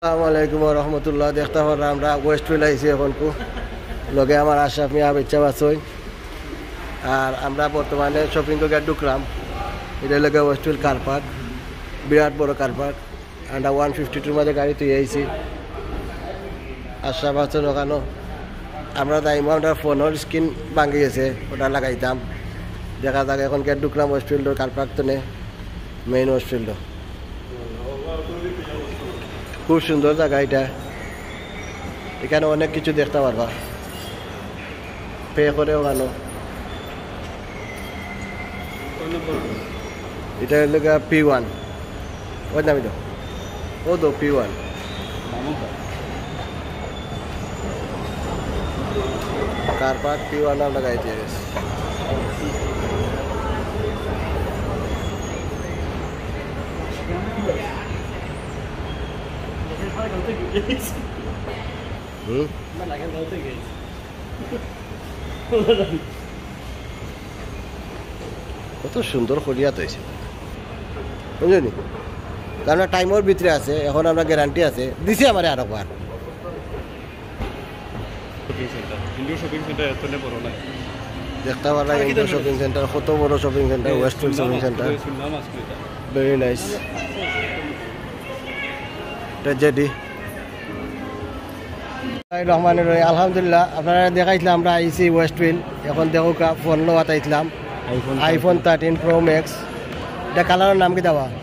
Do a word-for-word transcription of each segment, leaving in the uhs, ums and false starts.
আসসালামু আলাইকুম ওয়া রাহমাতুল্লাহ। দেখতা পাররা আমরা ওয়েস্টফিল্ড আইছি অখনকু। লগে আমার আশরাফ মিয়া, আবিদ সাব আছইন। আর আমরা বর্তমানে শপিং করিয়া ঢুকলাম। ইটা অইলো গিয়া ওয়েস্টফিল্ড কার পার্ক, বিরাট বড় কার পার্ক। আমরা ওয়ান ফিফটি টুর মাঝে গাড়ি থুইয়া আইছি। আশরাফ আছইন অখানো। আমরা যাইমু, আমরার ফোনর স্ক্রিন ভাঙ্গি গেছে, ওটা লাগাইতাম। দেখা যাক, অখন গিয়া ঢুকলাম ওয়েস্টফিল্ডর কার পার্ক তনে, মেইন ওয়েস্টফিল্ড। খুব সুন্দর জাগা ইটা, ইখানো অনেক কিছু দেখতা পারবা। পে করে অখানো। ইটা অইলো গিয়া পি ওয়ান। ওই নামি দাও। ও তো P one. Car park P one আমরা গাড়ি দিয়ে গেছি। হুম। কত সুন্দর করিয়া তো অইছে, বুঝছনি? তো আমরা টাইমর ভিতরে আছে, অখন আমরা গ্যারান্টি আছে, দিছে আমারে আরোবার। Shopping centre, indoor shopping centre এত বড় না। দেখতা পাররা ইনডোর শপিং সেন্টার, কত বড় shopping centre, Westfield shopping centre. Very nice। এটা জেডি। বিসমিল্লাহির রহমানির রহিম। আলহামদুলিল্লাহ, আপনারারে দেখাইছিলাম আমরা আইছি ওয়েস্টফিল্ড। অখন দেখউক্কা, ফোন লওয়াত আইছিলাম। iPhone iPhone thirteen Pro Max। ইটা কালারর নাম কিতা বা? আহ,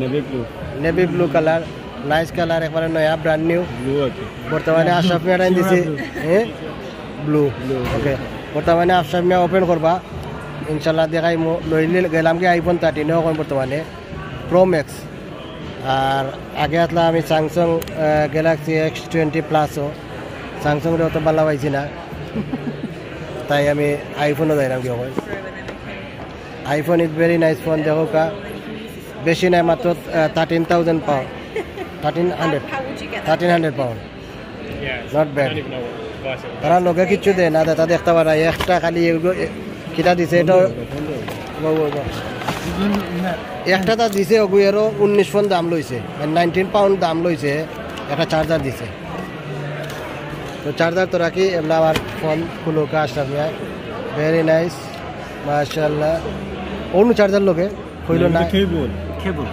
navy blue। Navy blue colour, nice colour, একবারে নয়া, brand new। Blue আছে। বর্তমানে আশরাফ মিয়া টাইম দিছে। Pure blue। হ্যাঁ? Blue। Blue। OK। বর্তমানে আশরাফ মিয়া open করবা। ইনশাল্লাহ দেখাইমু। লইলে গেলাম কি iPhone thirteen অখন বর্তমানে। Pro Max। আর আগে আছলা আমি Samsung, আহ, Galaxy S twenty Plus ও, Samsung রে অত ভালা পাইছি না, তাই আমি iPhone ও যাইরাম কি অখন। iPhone is very nice phone, দেখউক্কা, বেশি নাই, মাত্র, আহ, thirteen thousand pound, thirteen hundred, thirteen hundred pound। Not bad। তারা লগে কিচ্ছু দেয় না, দাদা দেখতা পাররা, একটা খালি এগু-, এ-, কিতা দিছে, এটা ও, ও, ও। একটা তা দিছে, ওগু এরও উনিশ পাউন্ড দাম লইছে, মানে নাইনটিন পাউন্ড দাম লইছে, একটা চার্জার দিছে। তো চার্জার তো রাখি, এমলা আমার ফোন খুলউক্কা আশরাফ মিয়া, very nice, মাশাআল্লাহ। অন্য চার্জার লগে কইলো না। কেবল। কেবল।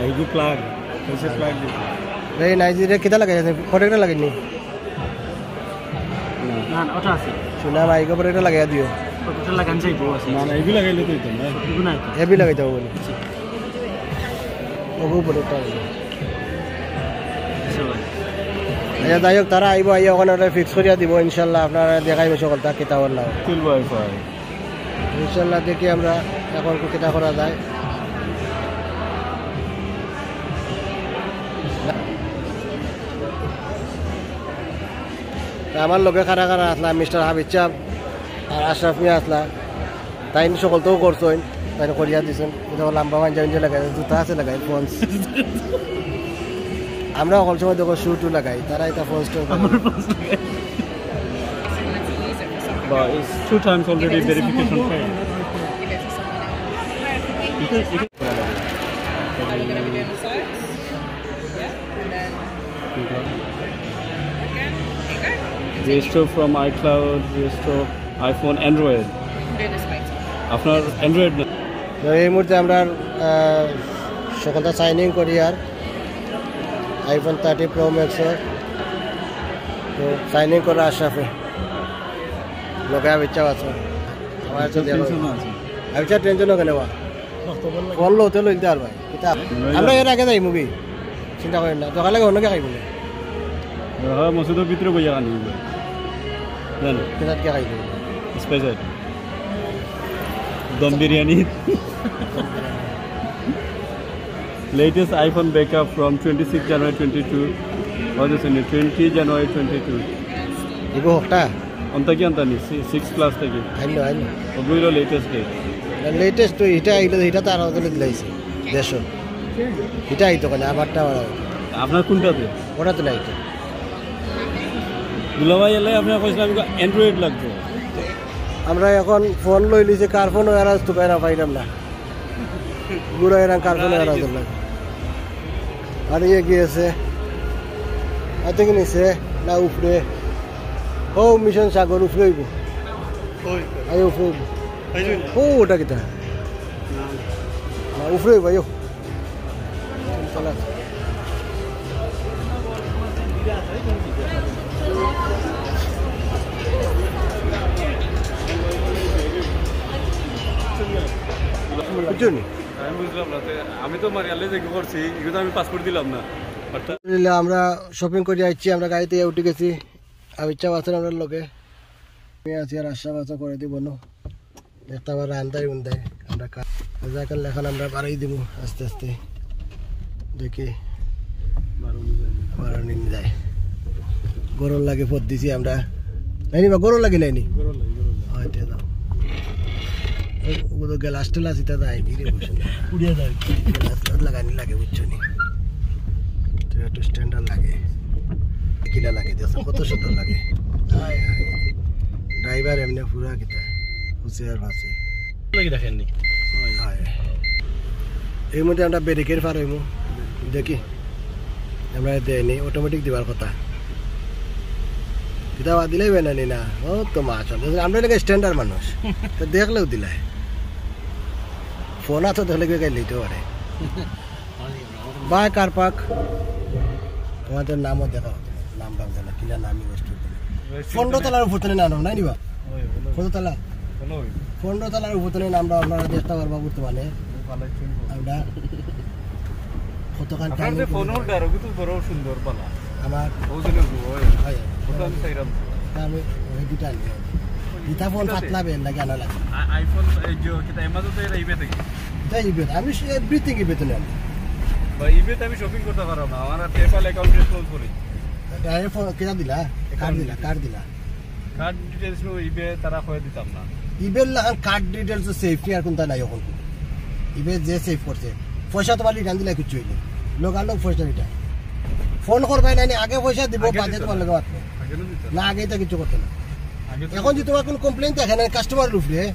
এইগু প্লাগ। কইছে প্লাগ দিছে। এই নাইজেরিয়া কিতা লাগাই আছে? প্রোটেক্টর লাগাইনি? না। না, না, ওটা আছে। শোনা ভাই, এগু প্রোটেক্টর লাগাই দিও। প্রোটেক্টর লাগান চাইবো আছে। না, না, এগু লাগাইলে তো হইতো না। এগু নাই তো। এবি লাগাইতে হবে বলে। জি। ওগু প্রোটেক্টর। আচ্ছা, যাই হোক, তারা আইবো, আইয়া অখানো ওটা ফিক্স করিয়া দিবো, ইনশাল্লাহ আপনারারে দেখাইবো সকলতা কিতা অইলো। Still Wi-Fi। ইনশাল্লাহ দেখি আমরা অখন কিতা করা যায়। তে আমার লগে কারা কারা আছলা, মিস্টার হাফিজ সাব আর আশরাফ মিয়া আছলা, তাইন সকলতাউ করছইন, তাইন করিয়া দিছইন। ইটা লাম্বা পাঞ্জাবি লাগাই, জুতা আছে লাগাই, ফোন। আমরা সকল সময় দেখো শু টু লাগাই, তারা ইটা ফোন স্টোর করে। But it's two times already verification failed. Are you gonna be doing the sides? Yeah, and then again. There you go. Restore from iCloud, restore iPhone, Android. Do this way. আপনার Android না? তো এই মুহূর্তে আমরা, আহ, সকলতা sign in করি আর iPhone thirty Pro Max ও। তো sign in করা আশরাফে। লগে আবিচ্ছা আছে। আমার তো টেনশন আছে। আবিচ্ছা টেনশন কেনে বা? ফোন লওতে লইতে আর ভাই। কিতা? আমরা এর আগে যাইমু গি। চিন্তা করেন না। দোকানে গিয়া অন্য কিতা খাইবো না। হ্যাঁ, মসজিদর ভিতরে বইয়া খানি। জানো? কিতা কিতা খাইবো? স্পেশাল। Dum biryani. Latest iPhone breakup from twenty-six January twenty-two. What is it? Twenty January twenty-two. ইগু হকটা? অন্তা কি আনতা নি? সি-, six plus থাকি। আইলো, আইলো। ওগুলো latest date। Latest তো ইটা আইলো, ইটা তো আরো দিলাইছে। দেড়শো। ইটা আইতো কেনে? আমারটা আবার আইতো। আপনার কোনটাতে? ওটা তো নাই তো। দুলাভাই এলে আপনার কইছিলাম Android লাগতো। আমরা অখন ফোন লইলিছি, কার ফোন অয় আর আজ তুকাই না পাইলাম না। ঘুরাই এরাম কার ফোন অয় আর আজ না। আর ইয়ে গিয়েছে। আতে কি নিচে না উপরে? ও মিশন সাগর উপরে অইব। ওই। আই উপরে অইব। ও ওটা কিতা? না, উপরে অইব, আইও। তিনতলা। বুঝছো নি? আমি বুঝলাম না, তে আমি তো মারিয়ালে যে কি করছি, এগুলো আমি পাসপোর্ট দিলাম না। অর্থাৎ আলহামদুলিল্লাহ, আমরা শপিং করি আইছি, আমরা গাড়িতে উঠি গেছি। আমি ইচ্ছা আছে আমরার লগে। আমি আছি আর আশা বাসা করে দিব না। একটা আবার রান্দাই উন্দাই। আমরা কা-, যাক, এখন আমরা বাড়াই দিব আস্তে আস্তে। দেখি। বারো নিয়ে যায়। বারো নিয়ে যায়। গরম লাগে পথ দিছি আমরা। নাইনি বা গরম লাগে নাইনি? গরম লাগে, গরম লাগে। হয়তো দাও। ও, ও তো গ্লাস টেলাস ইতা যায়, ভিড়ে বসে না। উড়িয়া যায়। গ্লাস টেলাস লাগানি লাগে, বুঝছো নি? তো একটু স্ট্যান্ডার্ড লাগে। কিলা লাগে, দেখো কত সুন্দর লাগে। হায়, হায়। ড্রাইভার এমনি পুরা কিতা, হুঁশিয়ার বাসে। লাগি দেখেননি? হায়। এই মধ্যে আমরা ব্রেকের পার অইমু। দেখি। আমরা দেয়নি, অটোমেটিক দিবার কথা। কিতা বা দিলেই বেনানি না। ও তো মাছ, আমরা লাগে স্ট্যান্ডার্ড মানুষ। তো দেখলেও দিলাই। ফোন আছে, দেখলে কেউ গাইলে দিতে পারে। ভাই, কার পার্ক? তোমাদের নামও দেখা হতো না। নাম টাম জানা, কিলা নামই ওয়েস্ট হতো না। ওয়েস্ট পনেরো হতো না। তলার উপর তনে নাম নাই নিবা? ওই, হলো। কত তলা? হলো ওই। পনেরো তলার উপর তনে নাম আপনারা দেখতে পারবা বর্তমানে। ভালো একজন। আমরা কতখান আপনার টাইম যে ফোন করে হোল্ডার, ওগুলো তো বড় সুন্দর বালা। আমার ওই জন্য ওই। হয়। ওটা আমি চাইলাম। তা আমি ওই দুটা আনি। দুটা ফোন দুটাতে? পাতলা বেন লাগে আনা লাগে। আ-, আইফোন, এই যে, কিতা, অ্যামাজন তো এরা ইবে থেকে? এটা ইবে। আমি সে এভরিথিং ইবে তো নেন। বা ইবে তো আমি শপিং করতে পারলাম না। আমার আর PayPal অ্যাকাউন্ট ক্লোজ করি। এটা আইফোন কেনা দিলা? কার্ড দিলা, কার্ড দিলা। কার্ড ডিটেইলস নো ইবে তারা কয়ে দিতাম না। ইবের লাখান কার্ড ডিটেইলস তো সেফ নি আর কোনটা নাই এখন। ইবে যে সেফ করছে। পয়সা তোমার রিটার্ন দিলে কিচ্ছু হইলে। লোক আর লোক পয়সা রিটার্ন। ফোন করবে না, আগে পয়সা দিব, আগে বাদে দিত তোমার না। লগে মাতবো। আগে তো দিত না। না, আগে তো কিচ্ছু করতে না। আগে তো এখন যদি তোমার কোনো কমপ্লেইন থাকে না, কাস্টমার উপরে, জি।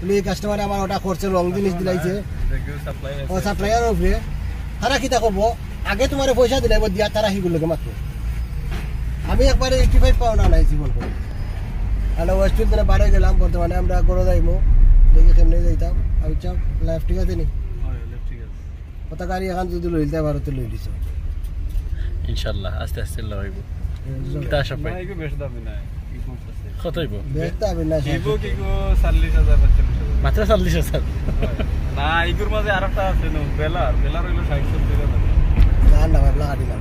বলে, "এই কাস্টমারে আমার ওটা করছে, রং জিনিস দিলাইছে।" এটা কেউ সাপ্লাই আছে। ও সাপ্লায়ার উপরে। তারা কিতা করবো? আগে তোমারে পয়সা দিলে, এবার দিয়া তারা হিগুর লগে মাতবো। আমি একবারে এইটটি ফাইভ পাউন্ড আনাই জীবন করে। তাহলে ওয়েস্টফিল্ড থেকে বারে গেলাম, বর্তমানে আমরা ঘরো যাইমু, দেখি কেমনে যাইতাম। আমি চাপ লাইফ ঠিক আছে নি? হয়, লাইফ ঠিক আছে। কত গাড়ি এখন যদি লইলতে পারো তো লই দিছো। ইনশাল্লাহ, আস্তে আস্তে লইব। হুম। কিতা আশা পাই? না, এগুলো বেশ দামি না, এই পঞ্চাশ আছে। কত হইব? বেশ দামি না, ইগো কি গো, চল্লিশ হাজার, পঁয়তাল্লিশ হাজার। মাত্র চল্লিশ হাজার? হয়। না, ইগুর মাঝে আরেকটা আছে, নো, বেলার, বেলার হইলো ষাট সত্তর হাজার। না, না, ভাবলা কাটি না।